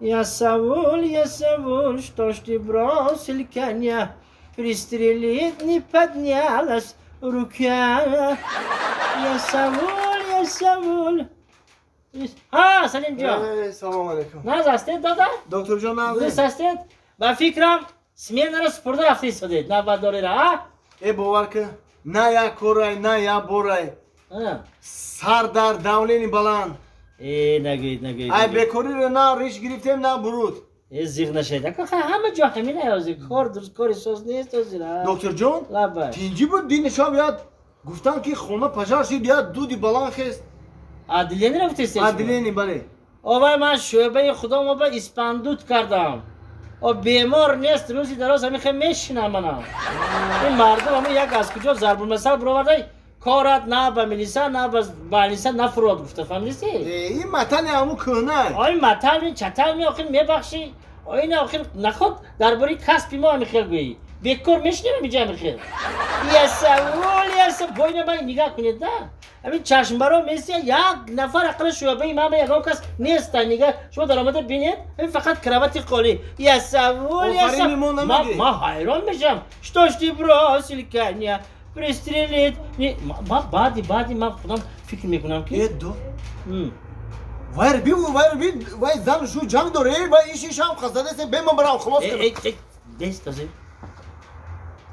Ясаул, Ясаул, что ж ты бросил коня? Пристрелить не поднялась рука. Ясаул, Ясаул. Ҳа, Салимҷон. Салом алейкум. Наз ҳастед, дада? Докторҷон, наз. Дуруст ҳастед? Ба фикрам, сменаро супурда рафта истодед, навбатдориро, а? Э, бовар кун, на як корай, на як борай. Сар дар давлени баланд. Э, нагӯед, нагӯед. Ай бекориро на риш гирифтем, на буруд. Э, зиғ нашавед. Ака, ҳама ҷо ҳамин ҳозир. Кор дуруст, кори соз нест ҳозир. Докторҷон, тинҷӣ буд, дини шаб яд гуфтанд, ки хона пожар шид, яд дуди баланд хест. Отделение рафтестед? Отделение, бале. Овай, ман шӯъбаи худомо ба испандут кардам. О, бемор нест, рӯзи дароз ҳамин хел мешинам манам. Ин мардум ҳамин як аз куҷо зарбулмасал бировардай, корат на ба милиса, на ба балниса нафурод гуфта, фаҳмидисти? Ин матали ҳамун кӯҳна. Ой, матал ми, чатал ми, охир мебахшӣ. Ой, ина охир наход дар бораи касби мо ҳамин хел гӯӣ. Бекор мешинем ҳаминҷа ҳамин хел. Ясаул, яса, бойна ман нигаҳ кунед, да? Ҳамин чашмбаро месия, як нафар ақли шӯъбаи ман ба ягон кас нест. Нигаҳ, шумо даромада бинед, ҳамин фақат кровати холӣ. Ясаул, яса. Ман ҳайрон мешавам. Что ж ты бросил коня? Пристрелить. Ман баъди ман худам фикр мекунам, ки Э, до. Вайр би, вайр би, вай зан шу ҷанг доре, вай иши шам хасадасе, бе ман барам хулос кунам. Бест озир.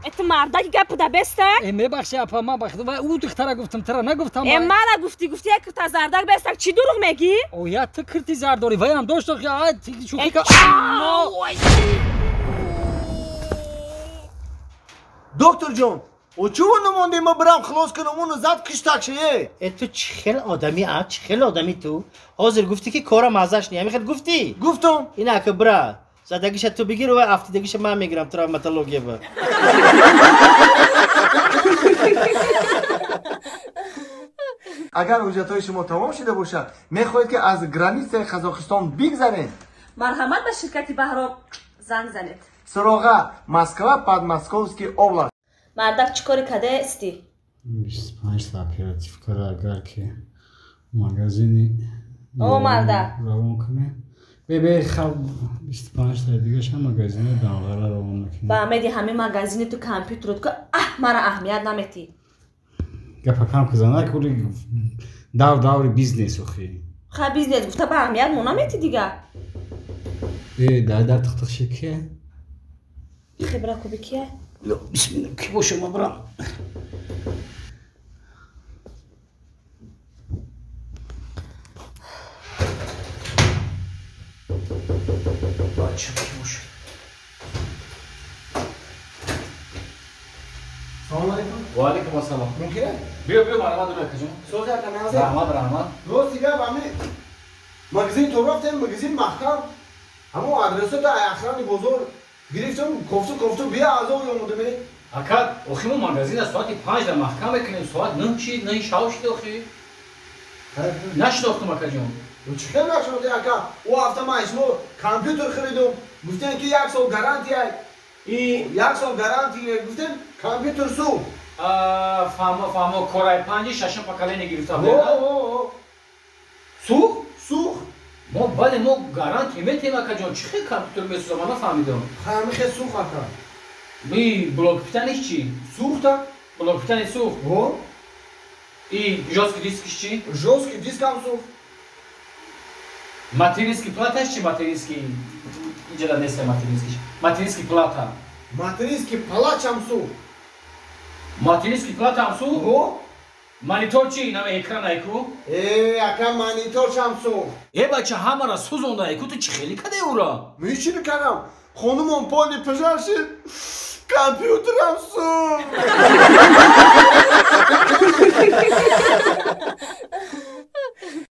Это мардаки гап да беста? Э, мебахши, апа, ман бахт вай ӯ духтара гуфтам, тара нагуфтам. Э, мана гуфтӣ, гуфтӣ як кирта зардак бестак, чӣ дурӯғ мегӣ? О, я ту кирти зард дорӣ, вайам дошт, охи, ай, шӯхӣ ка. Докторҷон, о чӯ намонде, ма барам хулос кунам, уну зад киштак шае. Э, ту чӣ хел одамӣ, а? Чӣ хел одамӣ ту? Ҳозир гуфтӣ, ки корам азаш не, ҳамин хел гуфтӣ? Гуфтам. Ина ака бира. Задагиша ту бигир ва афтидагиша ман мегирам травматология ба. Агар ҳуҷҷатҳои шумо тамом шуда бошад, мехоҳед, ки аз границаи Қазоқистон бигзаред, марҳамат, ба ширкати Баҳром занг занед. Суроға: Москва, Подмосковский область. Мардак, чӣ кори кадаисти? 25 та оперативкаро агар ки магазини О, мардак. равон кунем, бебе хаб, 25 та дигаша магазини Данғара равон мекунем. Ба амеди ҳамин магазини ту компютерот ку, аҳ, мара аҳамият наметӣ. Гапа кам кизана, кули давр даври бизнес охи. Ха, бизнес гуфта ба аҳамият мо наметӣ дига. Э, дар дар тихтих ши ке? Хибра куби кия? Бисмилла, ки боша, ма бирам. Бача, ки боша? Салом алейкум. Ва алейкум ассалом. Мумкин? Биё, биё, марҳамат, дур, акаҷон. Сози, ака, назир. Раҳмат, раҳмат. Рости гап, ҳами магазини то рафтем, магазин маҳкам. Ҳамон адресота охрани бозор гирифтам, кофту кофту бия азоб омудам. Ака, охи мо магазина соати 5 да маҳкам мекунем, соат 9 шид, 9 шав шид охи. Нашинохтум, акаҷон. Чӣ хел нашинохтӣ, ака? Ӯ ҳафта ман шумо компютер харидум, гуфтем, ки як сол гарантия, И як сол гарантия гуфтем, компютер сӯхт. Фаҳмо, фаҳмо, Core i панҷи шашум поколение гирифта О, будем. о, о. Сӯхт? Сӯхт. Мо бале, мо гарантия метиҳем, акаҷон. Чӣ хел компютер месӯзам, ман нафаҳмидам. Ҳами хел сӯхт, ака. И блок питания чӣ? Сӯхта. Блок питания сӯхт? О. И жёсткий дискиш чӣ? Жёсткий дискам сӯхт. Материнский платаш чӣ? Материнский иҷада нест, материнский, материнский плата. Материнский платачам сӯхт. Материнский платаам сӯхт? О. Монитор чӣ? Нама экран айку? Э, ака, мониторчам сӯхт. Э, бача, ҳамара сӯзонда айку, ту чӣ хеле каде ура? Ман чӣ мекардам? Хонумон поли пожар шид, компютерам сӯхт.